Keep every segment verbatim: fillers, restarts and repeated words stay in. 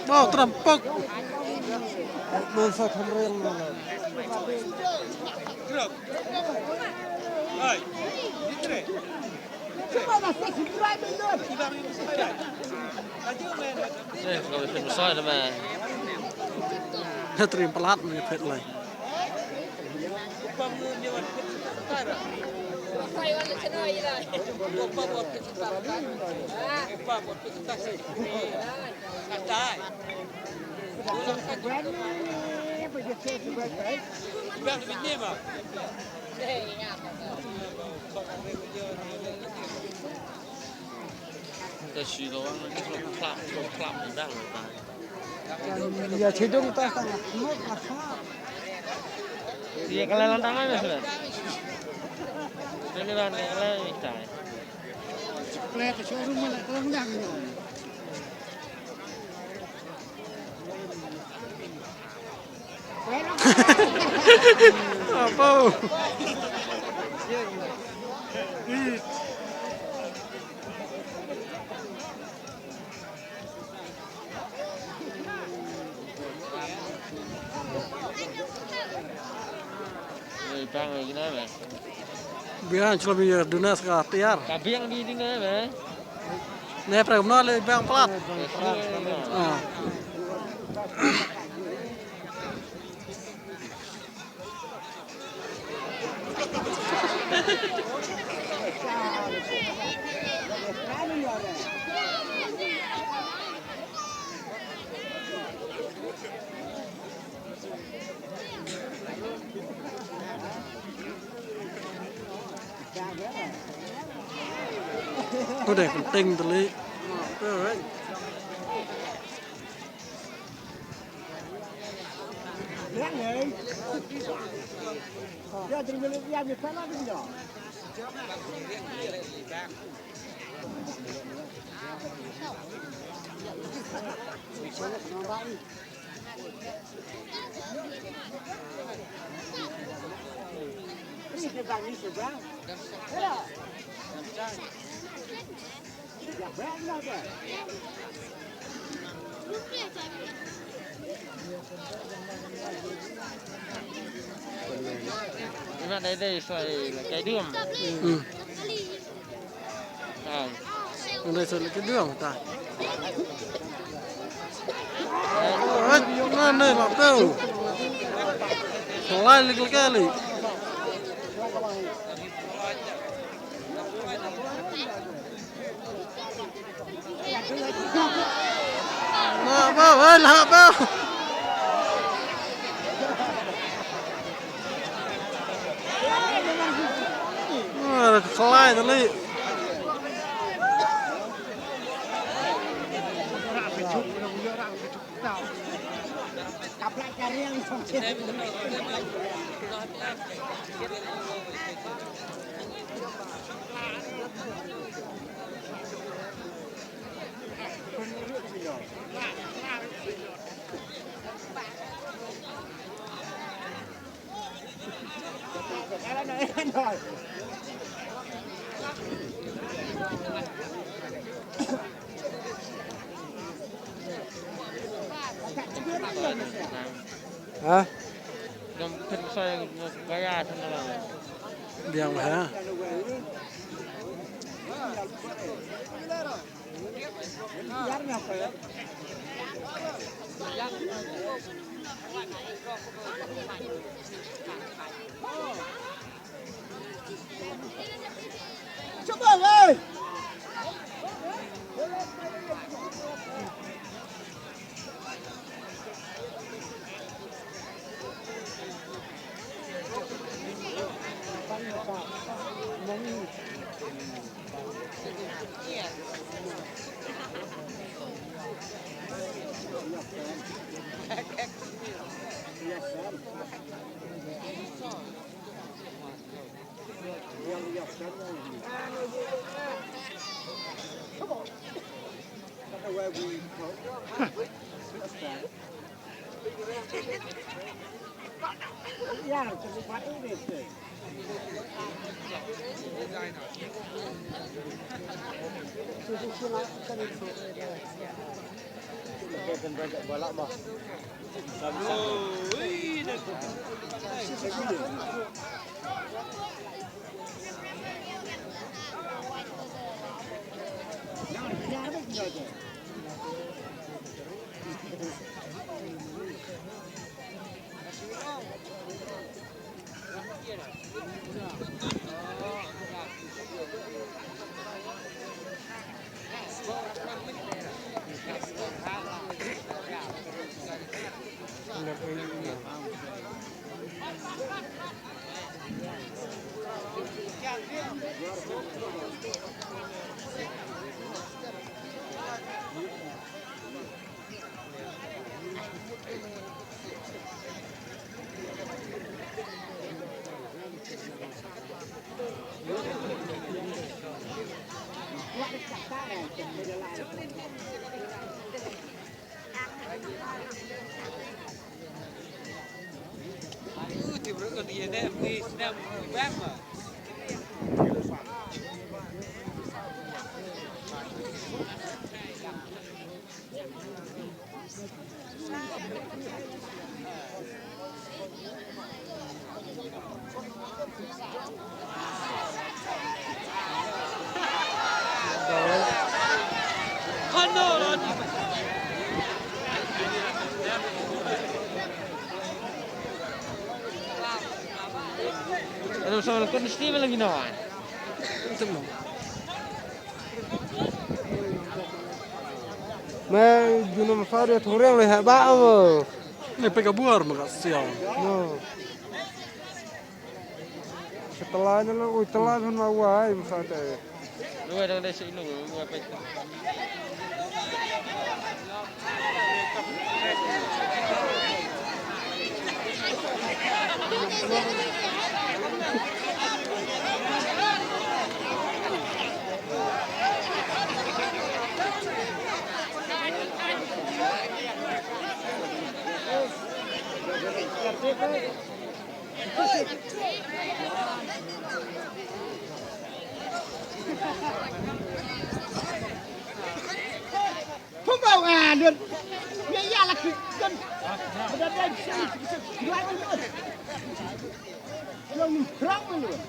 Wow, tram pok. Nun sa kham rel na la. Eh, kau dah fit besar dah, man. Dah trim pelat ni, fit lai. Ka shi ka wang ka klap, klap, klap dang ta. Ya, chidung ta ta. Ya, kalau lang tangan ya sudah. Ini kan kalau ini tai. Chocolate showroom mana kalau lang. Apo. Biang chlom ïa duna ska tiar. Ka biang di dina, eh? Ne pra kumno le biang plat. Ah. Ko dei kynting tylli. Ina dei dei soi kai dum. Hmm. Nang dei sa lagi dua mata. Oh, na na la tu. Lai lagi lagi. Na ba, wei la ba. Ah, khlai tali. Ha? Biang ha. Ano, sa wala ko, gusto nila ginawa. Me junam sari thureng le ha ba mo. Ne pega buar mo ka siang. No. Setelah ni lo, ui telah pun mau ai mo sa te. Lu ada ada si lu, lu apa itu? Pumba wa lun. Ya ya la ki lun. Ada ada sini sini sini. Dua lun. Lun kerang lun.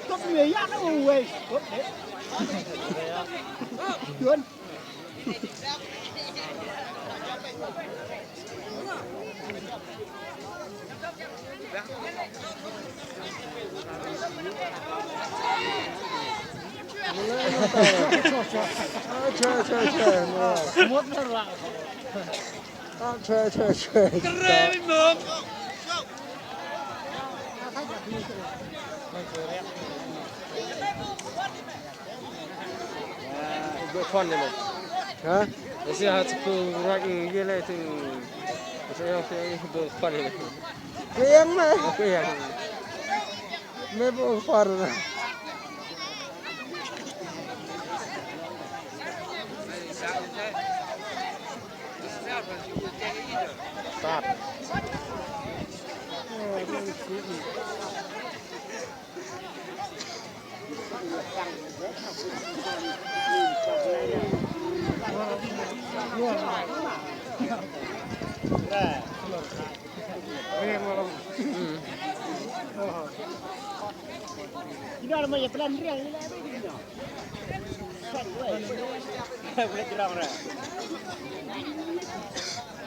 Top ya ya na wei. Top eh. Lun. Acha, acha, acha. Acha, acha, acha. Before ni mo. Ha? Isi ha tu rak ye le tu. Isi ha tu before ni. Kuyang me. Kuyang. Me before na. Stop.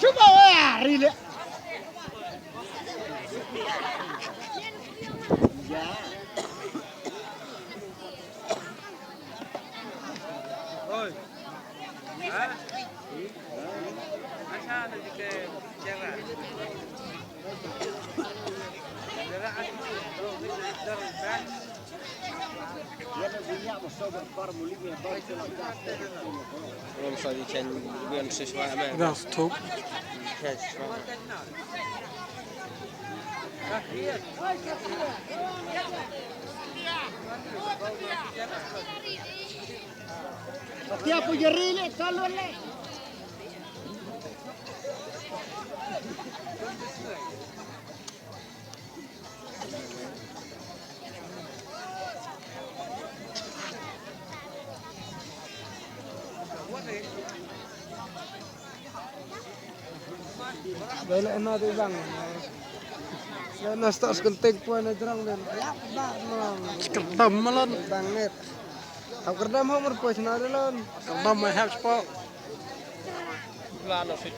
Cuba weh, rilek. That's top. Patia pu jari le, salon le. Bai la na de bang. La na start skul tek poi na jrong den. Ya ba no. Kerdam malan. Bang net. Hau kerdam hau mer poi sna de lon. Kerdam mai hak spo. La na fit.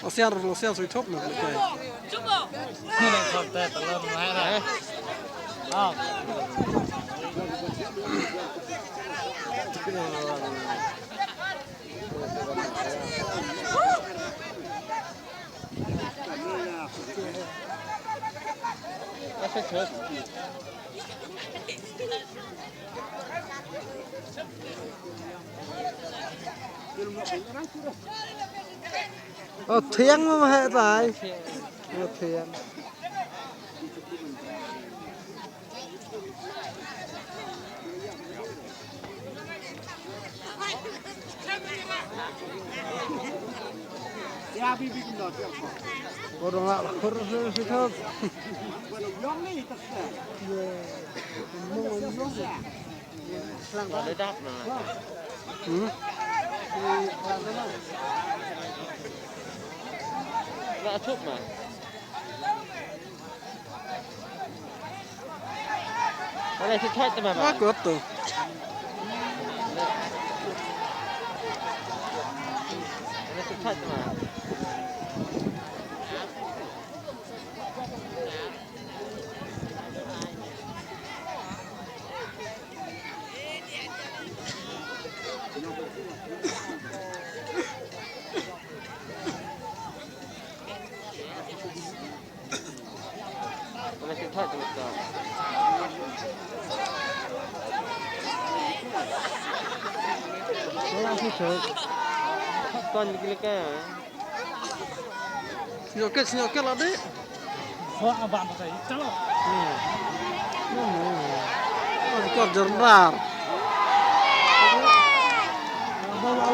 Osiar, osiar sui thop na. O thiang ma he tai. O thiang. Ko dong la khur se se thop. Wa le dap na. Hmm? Wa chup na. Wa le chup choi te ma ba. Wa ko to. Wa le chup choi te ma. Kon gili ka. Sñiawkit, sñiawkit la dih. Ko aban pakai, chalo. Hmm. Hmm. Ko jerdar.